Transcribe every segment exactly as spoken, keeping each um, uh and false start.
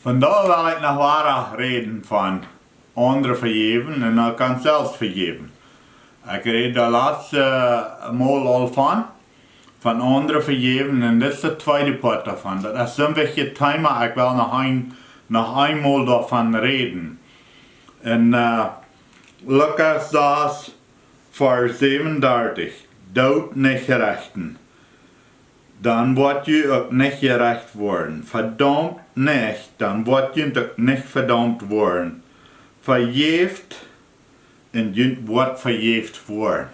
Vondoag well ekj noch wieda räden von aundre vejäwen un uk ons selfst vejäwen. Ekj räd daut latste Mol aul von, von aundre vejäwen un dit es de tweede Poat doavon. Daut es soon wichtjet Thema, ekj well noch een, noch eemol doavon räden. En, äh, Lukas sas, Varsch säwenundartich: Doot nich rechten, dan woat jie uk nich jerecht woaren. Vedaumt nich, dan woat jie uk nich vedaumt woaren. Vejäft, un junt woat vejäft woaren.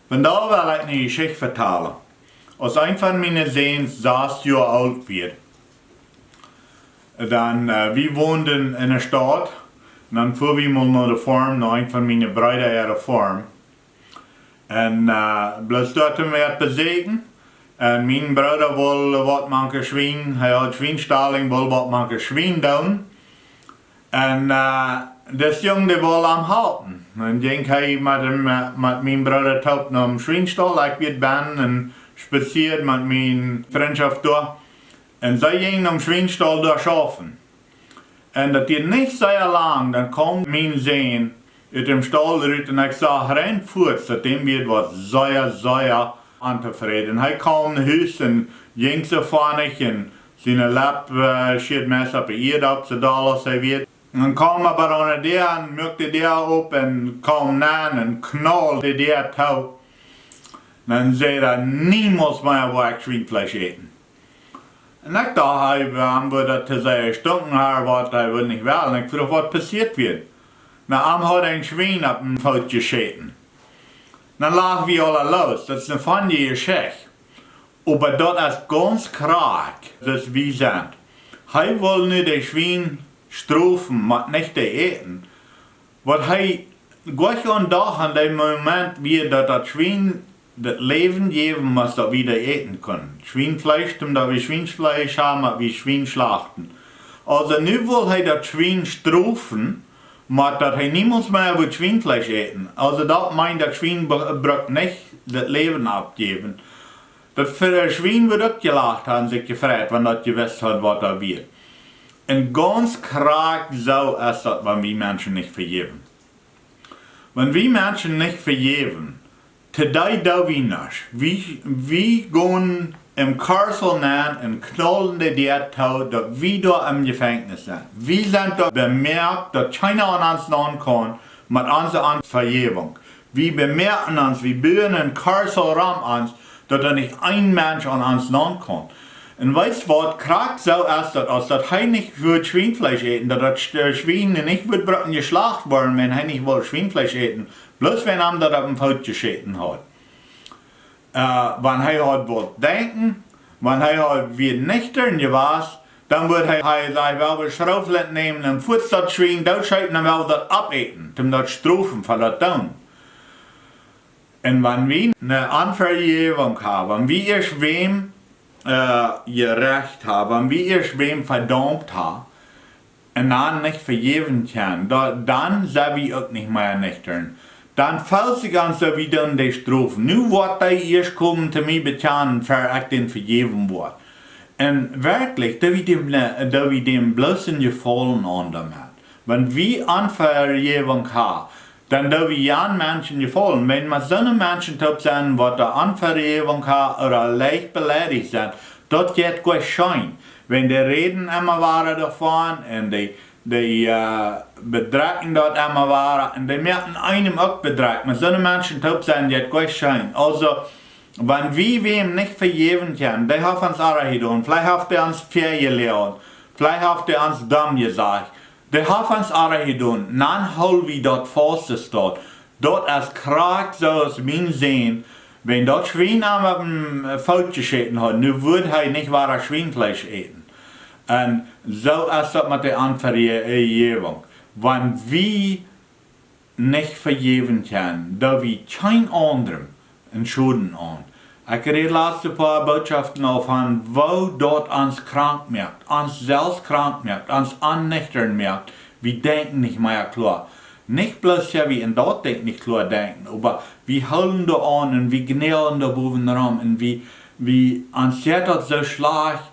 Vondoag well ekj ne Jeschicht vetalen. Aus een von miene Säns sas Joa oolt wia, dan, äh, wie wonden en de Staut, dan fua wie mol no de Farm, no een von miene Breeda äare Farm. Un, äh, bloos doa toom waut besäkjen. Un mien Brooda wull waut mank de Schwien, hee haud Schwienstall un wull waut mank de Schwien doonen. Un, äh, dis Jung, dee wull am halpen. Dan jinkj hee met am, äh, met mien Brooda toop nom Schwienstall. Ekj wia bennen un spazieed met miene Frintschoft doa. Un see jinjen nom Schwienstall doa schaufen. Un daut dieed nich sea lang, dan kaum mien Sän ut däm Stall rut un ekj sach rein fuaz, daut däm wia waut sea, sea ontofräd. Hee kaum no Hus un jinkj soo vonich un siene Lepp, äh, schieed meist opp de Ieed opp, soo doll aus hee wia. Un kaum oba aun de Däa un muak de Däa op un kaum nenn un knauld de Däa too. Dan säd hee: Niemols mea woa ekj Schwienfleesch äten. Un ekj docht, hee, am wudd daut to sea jestunken haben, waut hee wudd nich wellen. Ekj fruach, waut passieet wia. Na, am haud een Schwien opp dän Foot jeschäten. Dan lach wie aula loos. Daut es ne funny Jeschicht. Oba daut es gaunz krakjt, daut wie sent. Hee wull nu de Schwien strofen, mau nich de äten. Waut hee jlikj aun docht aun dän Moment wia, daut daut Schwien daut Läwen jäwen must, daut wie daut äten kunnen. Schwienfleesch, toom daut wie Schwienfleesch haben, daut wie Schwien schlachten. Aulsoo nu wull hee daut Schwien strofen, mau daut hee niemols mea wudd Schwienfleesch äten. Aulsoo daut meent, daut Schwien be-, brukt nich daut Läwen aufjäwen. Daut Fr-, Schwien wudd uk jelacht haben, sikj jefreit, wan daut jewist haud, waut doa wia. Un gaunz krakjt soo es daut, wan wie Menschen nich vejäwen. Wan wie Menschen nich vejäwen, to dee doo wie nuscht. Wie, wie gonen em Karzel nenn un knaulen de Däa too, daut wie doa em Jefenkjnis sent. Wie sent doa bemoakt, daut kjeena aun ons naun kaun met onse Onvejäwunk. Wie bemoaken ons, wie buen een Karzel rom ons, daut doa nich een Mensch aun ons naun kaun. Un weetst waut, krakjt soo es daut, aus daut hee nich wudd Schwienfleesch äten, daut daut Sch-, Schwien nich wudd bruken jeschlacht woaren, wan hee nich wull Schwienfleesch äten, bloos wan am daut opp dän Foot jeschäten haud. Äh, wan hee haud wult denkjen, wan hee haud wia nuchtren jewast, dan wudd hee, hee säd, well wie Schrootflint nämen un fuaz daut Schwien dootschäten un well daut oppäten, toom daut strofen fa daut doonen. Un wan wie ne Onvejäwunk haben, wan wie ieescht wäm, äh, jerecht haben, wan wie ieescht wäm vedaumt haben, un dan nich vejäwen kjennen, da-, dan sent wie uk nich mea nuchtren. Dan felt sikj aun soo, wie doonen dee strofen. Nu woat dee ieescht komen to mie bekjanen, ver ekj dän vejäwen woa. Un werkjlich, doo wie däm, äh, doo wie däm bloos een Jefaulen aun doamet. Wan wie Onvejäwunk haben, dan doo wie jan Menschen Jefaulen. Wan wie met soone Menschen toop sent, waut de Onvejäwunk haben ooda leicht beleidicht sent, daut jeit nich scheen. Wan dee räden emma wada doavon un dee, dee, äh, bedrekjen daut emma wada un dee moaken eenem uk bedrekjt. Met soone Menschen toop sent, jeit nich scheen. Aulsoo, wan wie wäm nich vejäwen kjennen, dee haft ons oajch jedonen, veleicht haft dee ons väajeloagen, veleicht haft dee ons domm jesajcht, dee haft ons oajch jedonen, dan hool wie daut faust, daut, daut es krakjt soo aus mien Sän, wan daut Schwien am opp dän Foot jeschäten haud, nu wudd hee nich wada Schwienfleesch äten. Un soo es daut met de Onvejäwunk. Wan wie nich vejäwen kjennen, doo wie kjeen aundrem een Schoden aun. Ekj räd latste poa Bootschoften aul von, woo daut ons krank moakt, ons selfst krank moakt, ons onnuchtren moakt, wie denkjen nich mea kloa. Nich bloos, jo, wie en daut Dinkj nich kloa denkjen, oba wie hoolen doa aun un wie gnälen doa bowen rom un wie, wie, ons jeit daut soo schlajcht,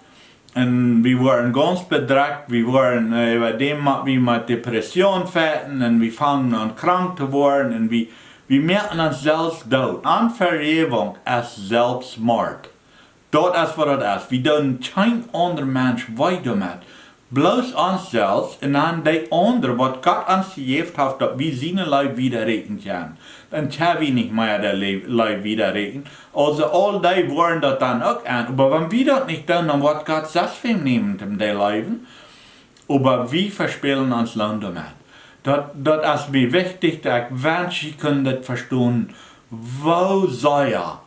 Un wie woaren gaunz bedrekjt, wie woaren, äh, bie däm, wie met Depression fechten un wie fangen aun krank to woaren un wie, wie moaken ons selfst doot. Onvejäwunk es Selfstmoord. Daut es waut daut es. Wie doonen kjeen aundren Mensch wee doamet. Bloos ons selfst un dan dee aundre, waut Gott ons jejäft haft, daut wie siene Leew wieda räkjen kjennen. Dan kjenn wie nich mea de Le-, Leew wieda räkjen. Aulsoo aul dee woaren daut dan uk aun. Oba wan wie daut nich doonen, dan woat Gott selfst wäm nämen toom dee leewen. Oba wie vespälen ons Loon doamet. Daut, daut es mie wichtich, daut ekj wensch, jie kunnen dit vestonen, woo sea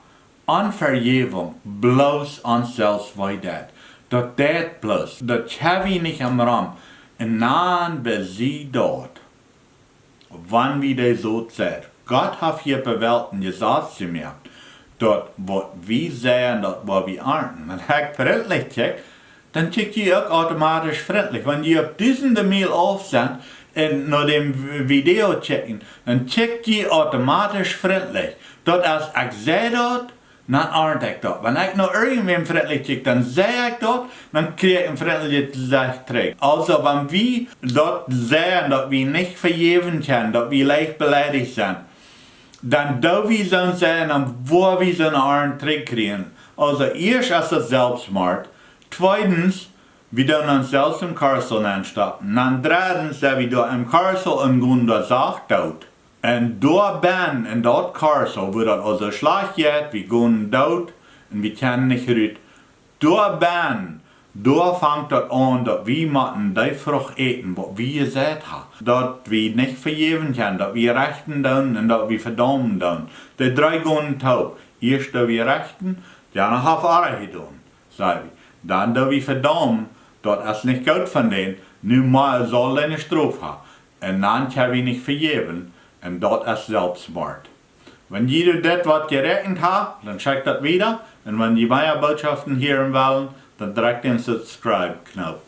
Onvejäwunk bloos ons selfst wee deit. Daut deit bloos. Daut kjenn wie nich omrom. Un dan besied daut, wan wie dee Sot seien. Gott haft hia opp de Welt een Jesaz jemoakt, daut waut wie seien, daut woa wie arnten. Wan ekj frintlich kjikj, dan kjikj jie uk automatisch frintlich. Wan jie opp dusende Miel auf sent un no däm Video kjikjen, dan kjikj jie automatisch frintlich. Daut es, ekj saj daut, dan arnt ekj daut. Wan ekj no irjentwäm frintlich kjikj, dan saj ekj daut, dan kjrie ekj een frintlichet Jesecht trigj. Aulsoo, wan wie daut sajen, daut wie nich vejäwen kjennen, daut wie leicht beleidicht sent, dan doo wie soon sajen, dan woa wie soon Arnt trigj kjrieen. Aulsoo, ieescht es daut Selfstmoord. Tweedens, wie doonen ons selfst em Karzel nenstoppen. Dan dreddens, sent wie doa em Karzel un gonen doa sacht doot. Un doa bennen, en daut Karzel, wua daut aulsoo schlajcht jeit, wie gonen doot un wie kjennen nich rut. Doa bennen, doa fangt daut aun, daut wie motten dee Frucht äten, waut wie jeseit haben. Daut wie nich vejäwen kjennen, daut wie rechten doonen un daut wie vedaumen doonen. Dee dree gonen toop. Ieescht doo wie rechten, dan haft Oaja jedonen, saj wie. Dan doo wie vedaumen, daut es nich goot von dän, nu mott, saul dee eene Strof haben. Un dan kjenn wie nich vejäwen, un daut es Selfstmoord. Wan jie dit waut jeräakjent haben, dan schekjt daut wieda. Un wan jie mea Bootschoften hieren wellen, dan drekjt dän Subscribe-Knoop.